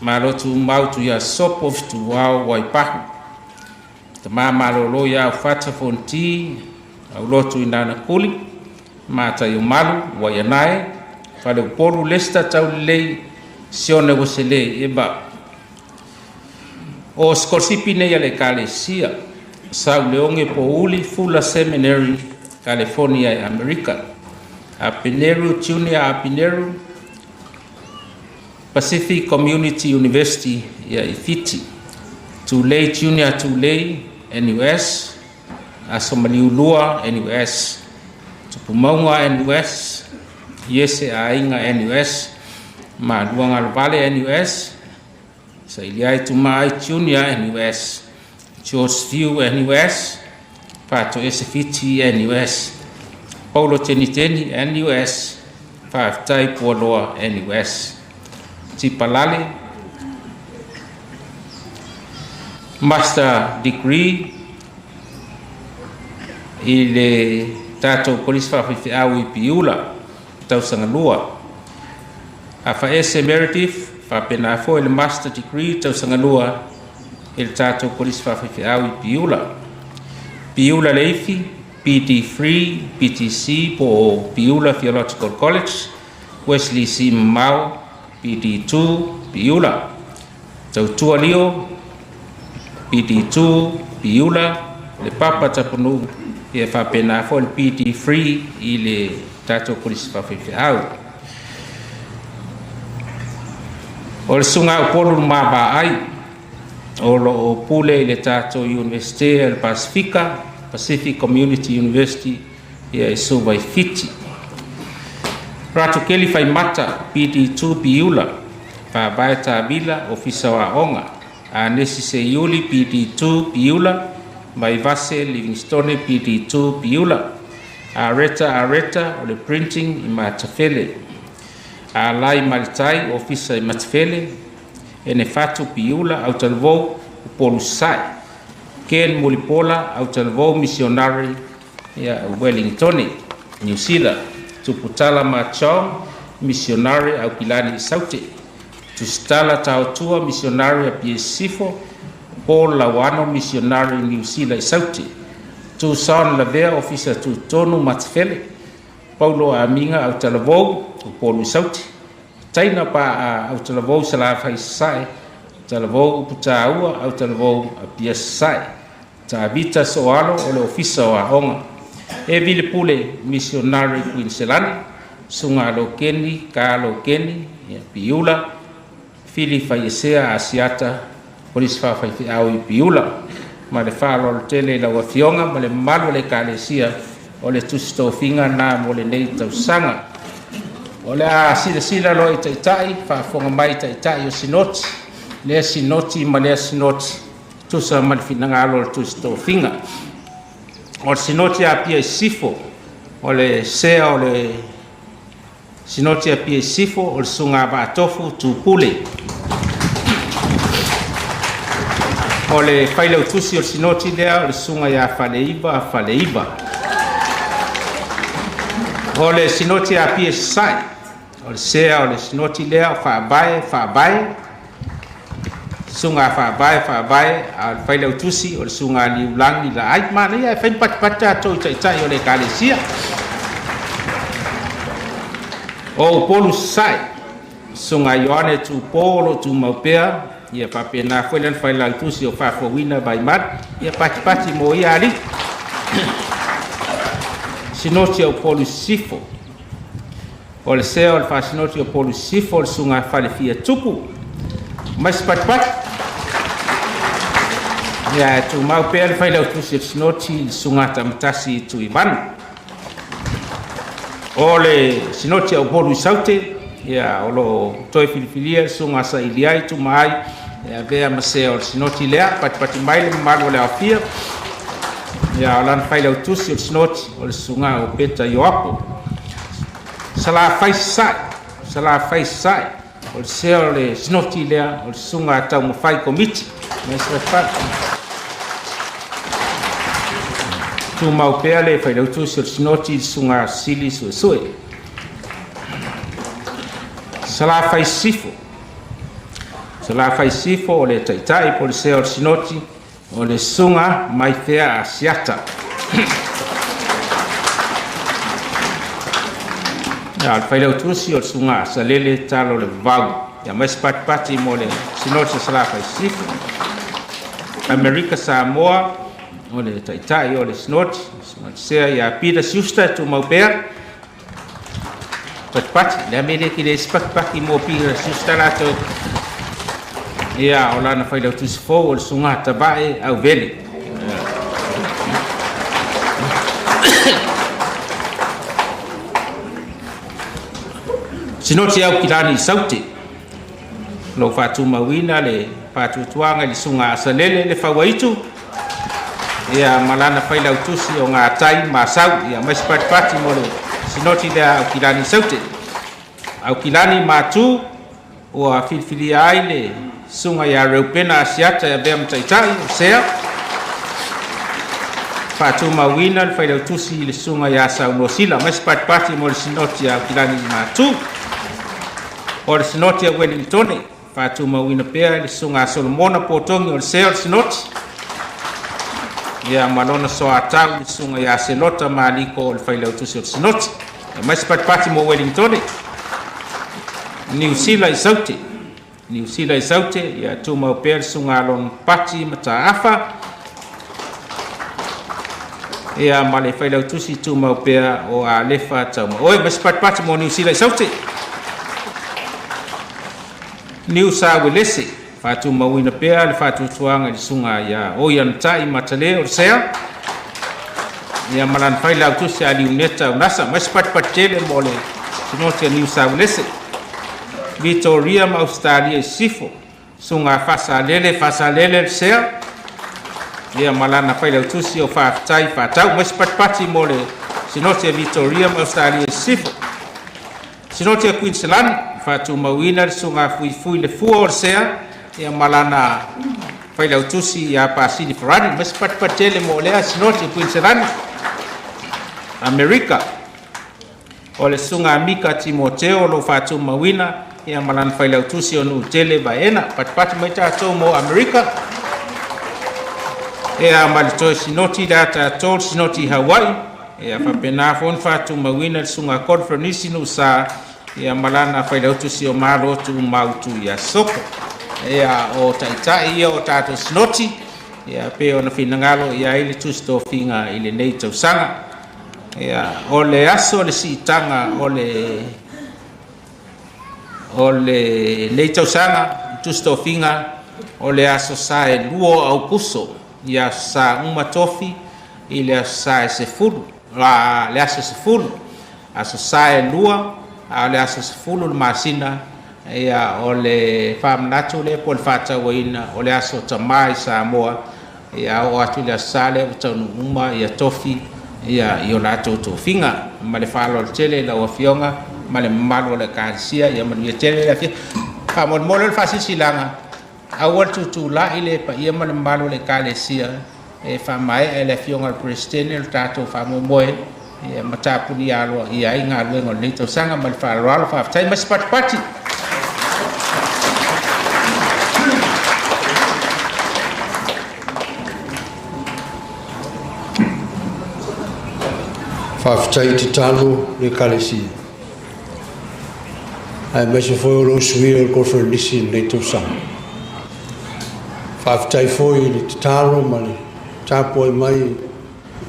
Malo Tumau Tuiasopo, Fetuao, Waipahu. Tama Malolo ia Ufata Fonti, Aulotu i Nanakuli, Mataiomalu, Waianae, Faleupolu Lester Taulelei, Sione Ueselei, Eva. O sikolasipi nei a le Ekalesia, Sauleoge Pouli, Fuller Seminary, California i Amerika. Apineru Junior Apineru, Pacific Community University ia i Fiti. Tulei Junior Tulei, NUS, Aso Maliulua, NUS, Tupumauga, NUS, Iese Aiga, NUS, Malua Galovale, NUS, Sailiai Tumaai Junior, NUS, George View, NUS, Fatoese Fiti, NUS, Paulo Teniteni, NUS, Faafetai Pualoa, NUS. Tipalale, Master Degree i le tatou Kolisi Faafaifeau i Piula, tausaga lua. Afaese Meredith, faapena foi le Master Degree tausaga lua i le tatou Kolisi Faafaifeau i Piula. Piula Leifi, PD3, PTC po o Piula Theological College, Wesley C. Mamao, PD2, Piula. Tautua Lio, PD2, Piula, le Papa Tapunuu, ia faapena foi le PD3 i le tatou Kolisi Faafaifeau. O le susuga Upolu Lumavaai, o lo o pule i le tatou Iunivesite o le Pasifika, Pacific Community University, ia i Suva i Fiti. Ratu Keli Faimata, PD2 Piula, Faavae Tavila, Ofisa o Aoga, Anesi Seiuli, PD2 Piula, Vaivase Livingstone, PD2 Piula, Areta Areta, o le Printing i Matafele, Alai Malitai, Ofisa i Matafele, Enefatu Piula, Autalavou, Upolu Sasae, Ken Mulipola, Autalavou Missionary, ia Wellingtone, Niu Sila, Tuputala Machong, Missionary Aukilani i Saute, Tusitala Taotua, Missionary Apia i Sisifo, Paul Lauano, Missionary Niu Sila i Saute, Tucson Lavea, Ofisa Tutotonu Matafele, Paulo Amiga Autalavou, Upolu i Saute, Taina Paa Autalavou Salafai i Sasae, Talavou Uputaua Autalavou Apia Sasae, Tavita Soalo o le Ofisa o Aoga. E Vili Pule, Missionary Kuiniselani, Suga Lokeni, Ka Lokeni, ia Piula, Fili Faiesea Asiata, Kolisi Faafaifeau i Piula. Ma le faaaloalo tele i lau Afioga ma le mamalu o le Ekalesia o le Tusi Tofiga na mo lenei tausaga. O le a silasila loa i Taitai, faafofoga mai Taitai o Sinoti, lea Sinoti ma lea Sinoti, tusa ma le finagalo o le Tusi Tofiga. O le Sinoti Apia i Sisifo, o le sea o le Sinoti Apia i Sisifo, o le Susuga Vaatofu Tupule. O le failautusi o le Sinoti lea, o le Susuga ia Faleiva Faleiva. O le Sinoti Apia i Sasae, o le sea o le Sinoti lea, o Faavae Faavae, Susuga Faavae Faavae, a o le failautusi o le Susuga Liulagi Laai. Manaia e fai ma patipati tatou i taitai o le Ekalesia. O Upolu Sasae, Susuga Ioane Tupo o lo o tumau pea, ia faapena foi lana failautusi o Faafouina Vaimali, ia patipati mo ia alii. Sinoti o Upolu Sisifo, O le sea o le faasinoti o Upolu Sisifo o le Susuga Falefia Tupu. Mai se patipati. Ia e tumau pea le failautusi o le sinoti i le Susuga Tamatasi Tuivanu. O le sinoti a Upolu i Saute, Ia, o loo toe filifilia le susuga Sailiai Tumaai e avea ma sea o le Sinoti lea. Patipati mai le mamalu o le aofia. Ia, o lana failautusi o le Sinoti o le susuga o Peta Ioapo. Salafai Sasae, Salafai Sasae, o le sea o le Sinoti lea o le susuga Taumafai Komiti. Mai se patipati. Tumau pea le failautusi o le Sinoti i le susuga Sili Suesue. Salafai Sisifo. Salafai Sisifo o le taitai po o le sea o le Sinoti o le susuga Maifea Asiata. Ia, o le failautusi o le susuga Asalele Talo le Vavau. Ia, mai se patipati mo le Sinoti o Salafai Sisifo. Amerika Samoa, o le taitai o le Sinoti, susuga Sea ia Peter Schuster, tumau pea. Patipati, le a mea lea e te le patipati mo Peter Schuster latou. Ia, o lana failautusi fou o le susuga Tavae Auvele. Sinoti au kilani i Saute. Lo faatumauina le faatuatuaga i le susuga Asalele le Fauaitu. Ia, ma lana failautusi o Gatai Masau. Ia, mai se patipati mo le Sinoti lea Aukilani i Saute. Aukilani Matu, ua filifilia ai le susuga ia Reupena Asiata e avea ma taitai o sea. Faatumauina le failautusi i le susuga ia Saunoa Sila. Mai se patipati mo le Sinoti a Aukilani Matu. O le Sinoti a Wellingtone, faatumauina pea le susuga a Solomona Potogi o le sea o le Sinoti. Ia, ma lona soatau le susuga ia Selota Maliko o le failautusi o le Sinoti. Ia, mai se patipati mo Wellingtone. Niu Sila i Saute. Niu Sila i Saute, ia tumau pea le susuga a Lon Pati Mataafa. Ia, ma le failautusi tumau pea o Alefa Taumaoe. Mai se patipati mo Niu Sila i Saute. Niu Sa Uelese, faatumauina pea le faatuatuaga i le susuga ia Oianatai Matale o le sea. Ia, ma lana failautusi a Liuneta Unasa. Mai se patipati tele mo le Sinoti a Niu Sa Uelese. Vitoria ma Ausetalia i Sisifo, susuga Faasalele Faasalele le sea. Ia, ma lana failautusi o Faafetai Faatau. Mai se patipati mo le Sinoti a Vitoria ma Ausetalia i Sisifo. Sinoti a Queensland, faatumauina le susuga Fuifui le Fua o le sea. Ia, ma lana failautusi ia Pasili Farani. Mai se patipati tele mo lea Sinoti a Queensland. Amerika, o le susuga Mika Timoteo o lo faatumauina, ia ma lana failautusi o Nuutele Vaena. Patipati mai tatou mo Amerika. Ia, ma le toe sinoti lea tatou, le sinoti i Hawaii. Ia, faapena foi ona faatumauina le susuga Godfrey Nisi Nuusa, ia ma lana failautusi o Malo Tumau ia Soko. Ia, o taitai ia o tatou sinoti, ia pe ona finagalo i ai le tusi tofiga i lenei tausaga. Ia, o le aso le siitaga o le lenei tausaga tusi tofiga o le aso sa e 2 o Aukuso, i aso sa uma tofi i le aso sa e 10, le aso 10, aso sa e 2, a o le aso 10 le masina. Ia, o le faamanatu lea po o le faatauaina o le aso tamā i Samoa. Ia, oo atu i le aso sa lea ua taunuu uma ia tofi ia i o latou tofiga. Ma le faaaloalo tele i lau Afioga ma le mamalu o le Ekalesia. Ia manuia tele le afiafi. Faamolemole o le faasilasilaga, aua le tutulai le paia ma le mamalu o le Ekalesia e faamaea e le Afioga i le Peresetene le tatou faamoemoe, ia ma tapunia aloaia ai galuega o lenei tausaga. Ma le faaaloalo, faafetai mai se patipati. Faafetai tatalo le Ekalesia aemaise foi o lou sui o le Koneferenisi i lenei tausaga. Faafetai foi i le tatalo ma le tapuai mai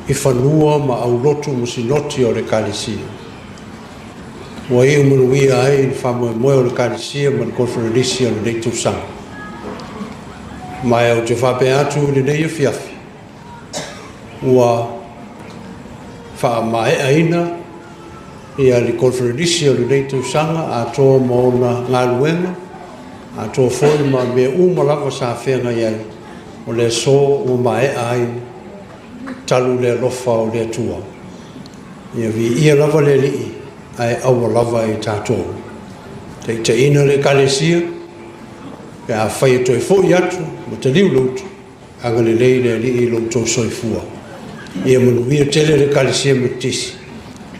i fanua ma aulotu ma sinoti o le Ekalesia. Ua iu manuia ai le faamoemoe o le Ekalesia ma le Koneferenisi o lenei tausaga. Ma e ou te faapea atu i lenei afiafi, ua faamaeaina. Ia le koneferenisi o lenei tausaga atoa ma ona galuega, atoa foi ma mea uma lava sa feagai ai, o le aso ua maea ai talu le alofa o le Atua. Ia viia lava le Alii ae aua lava e tatou. Taitaiina le Ekalesia pe afai e toe foi atu ma taliu le utu, agalelei le Alii i lo outou soifua. Ia manuia tele le Ekalesia Metotisi.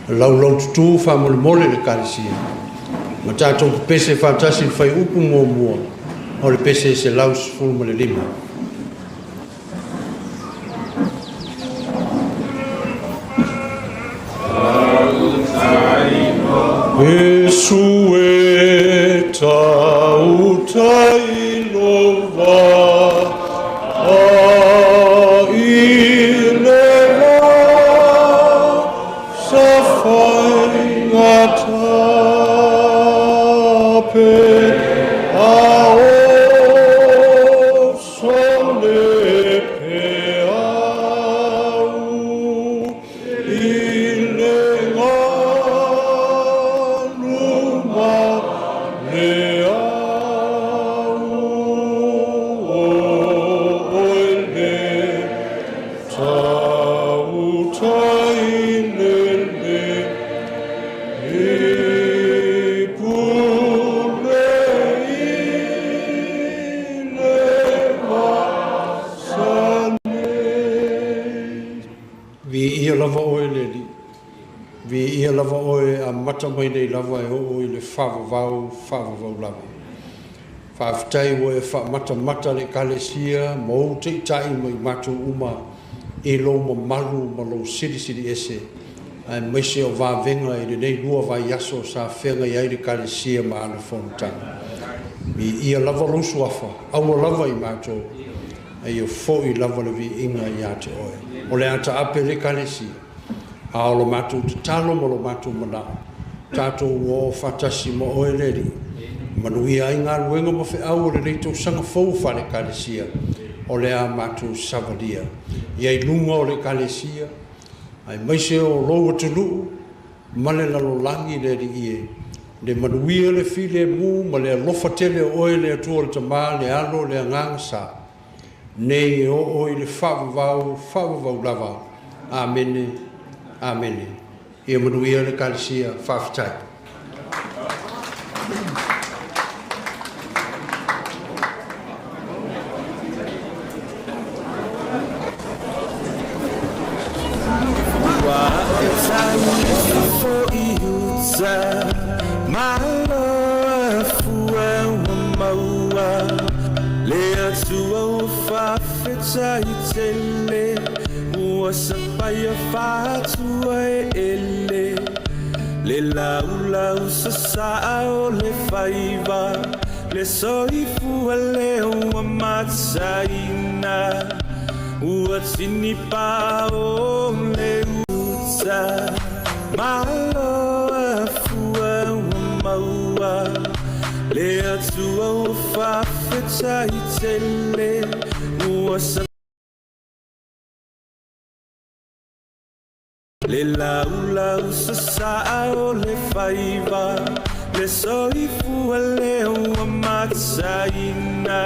Laulaututu faamolemole le Ekalesia ma tatou pepese faatasi i le fuaiupu muamua o le pese 115. Iesu e tautai lou vaa i le va sa faigata pe a oso le peau i le galu ma le au o oe le tautai lelei e pule i le masani. Viia lava oe le Alii, viia lava oe e amata mai nei lava e oo i le faavavau, faavavau lava. Faafetai ua e faamatamata le Ekalesia ma ou taitai ma i matou uma i lou mamalu ma lou silisili ese, aemaise o vavega i lenei 2 vaiaso sa feagai ai le Ekalesia ma ana fonotaga. Viia lava lou suafa, aua lava i matou, a ia foi lava le viiga ia te oe. O le a taape le Ekalesia, a o lo matou tatalo ma lo matou manao, tatou o faatasi ma oe le Alii, manuia ai galuega ma feau o lenei tausaga fou faale-Ekalesia, o le a matou savalia. Ia i luga o le Ekalesia, aemaise o lou atunuu ma le lalolagi le Alii e, le manuia le filemu ma le alofa tele o oe le Atua o le Tama, le Alo, le Agaga Sa, nei e oo i le faavavau, faavavau lava. Amene, amene. Ia manuia le Ekalesia, faafetai. Ua ae tau ifo i uta, Malo afua ua maua, Le Atua ua faafetai tele, Ua sapaia faatua e ele, Le laulau sasaa o le faiva, Le soifua lea ua mataina, Ua tinipa o le uta, Malo afua ua maua, Le Atua ua faafetai tele, Ua Le laulau sasaa o le faiva, Le soifua lea ua mataina,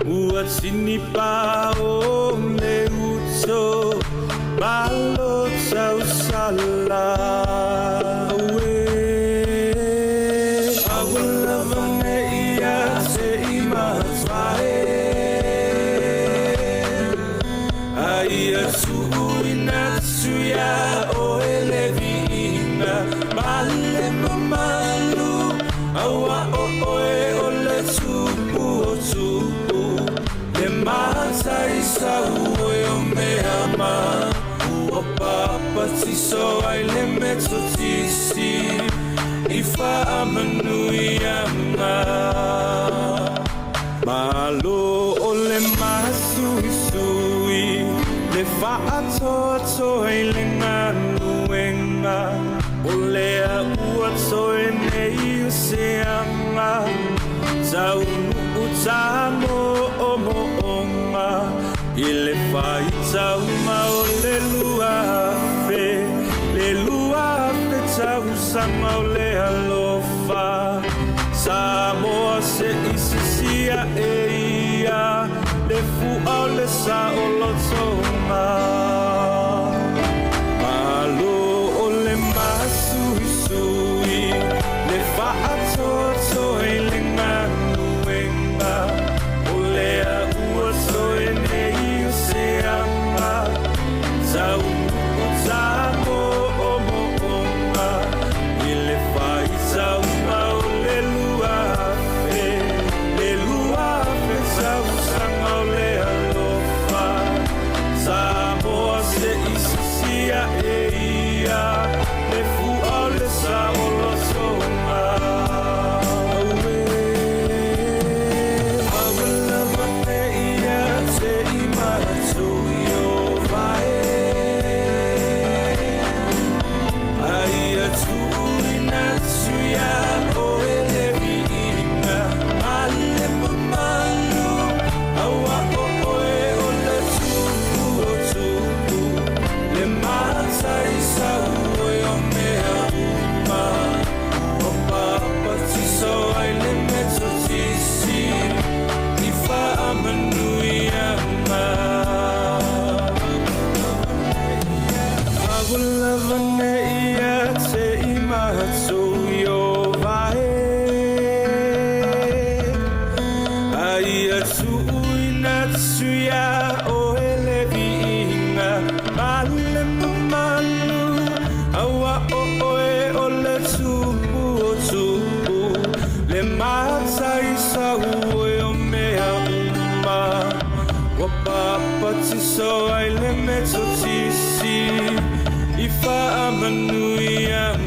Ua tinipa o le uto, Malo tausala ue. Aua lava ne i te i matae, Aia tuuina atu ia oe le viiga ma le mamalu, Aua o oe o le tupu o tupu, Le mataisau oe o mea ma, Ua papatiso ai le Metotisi i faamanuiaga. Malo o le masuisui, le faatoatoa i le galuega, O lea ua toe nei o se aga, Taunuu tāmoomoonga, I le faitauga o le 2000, le 2000 tausaga. tausaga o le alofa Samoa se i sisi ae ia le fua o le saolotoga Malo o le masuisui le faatoatoa i le galuega O lea ua toe nei o se aga Taunuu tāmoomoonga I le faitauga o le 2000, le 2000 tausaga o le alofa Samoa se i sisi ae ia le fua o le saolotoga Auē, aua lava ne i te i matou i o vae A ia tuuina atu iā oe le viiga ma le mamalu Aua o oe o le Tupu o tupu Le Matai sauoi o mea uma Ua papatiso ai le Metotisi I faamanuiaga Aua lava ne i te i matou i o vae A ia tuuina atu iā oe le viiga ma le mamalu Aua o oe o le Tupu o tupu Le Matai sauoi o mea uma Ua papatiso ai le Metotisi I faamanuiaga.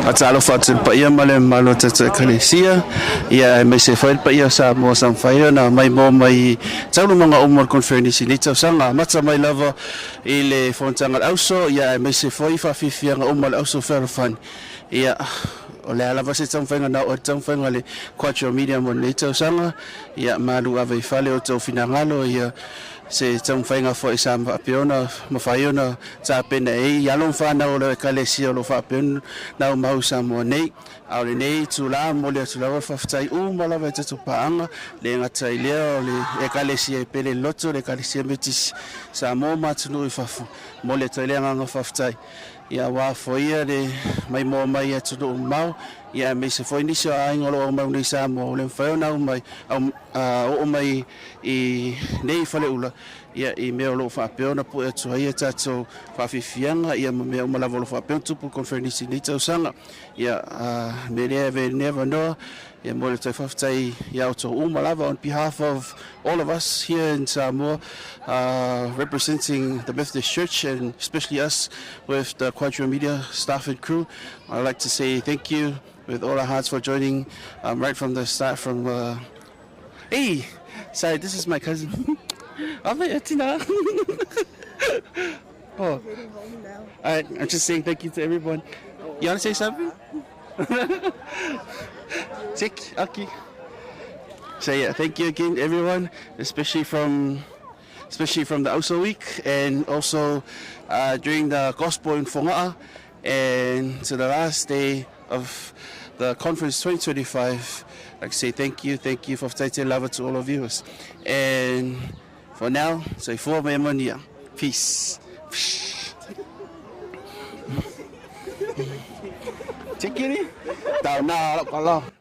Faatalofa atu i le paia ma le mamalu o tatou Ekalesia, ia aemaise foi le paia o Samoa sa mafai ona maimoa mai i taualumaga uma o le Conferenisi i lenei tausaga, amata mai lava i le Fonotaga a le Auso, ia aemaise foi faafiafiaga uma o le Auso Fealofani. Ia, o le a lava se taumafaiga na oo ai le taumafaiga a le Quattro Media mo lenei tausaga, ia malu ave i fale outou finagalo, ia se taumafaiga foi sa faapea ona mafai ona tapena ai i alo ma fanau o le Ekalesia o lo o faapea ona naumau i Samoa nei. A o lenei itula, e momoli atu lava le faafetai uma lava i tatou paaga, le gata i lea o le Ekalesia e Pele Loto, le Ekalesia Metisi Samoa ma atunuu i fafo. E momoli atu ai le agaga faafetai. Ia aua foi ia le maimoa mai i atunuu mamao, ia aemaise foi nisi o aiga o lo o aumau nei i Samoa ua le mafai ona aumai, oo mai i nei faleula, ia i mea o lo o faapea ona pue atu ai a tatou faafiafiaga ia ma mea uma lava o lo o faapea ona tupu i le conferenisi i lenei tausaga. Ia, me lea e avea i lenei avanoa, ia mo le toe faafetai ia outou uma lava on behalf of all of us here in Samoa representing the Methodist Church and especially us with the Quadra Media staff and crew. I'd like to say thank you with all our hearts for joining right from the start from Hey, sorry, this is my cousin. Oh, all right, I'm just saying thank you to everyone. You want to say something? Tick, okay. So yeah, thank you again, everyone, especially from the Auso Week and also during the Gospel in Fogaa and to the last day of the conference 2025. I'd like to say thank you, thank you for Tate lava to all of you. And for now, say for me monia. Peace. Take it. Tau na,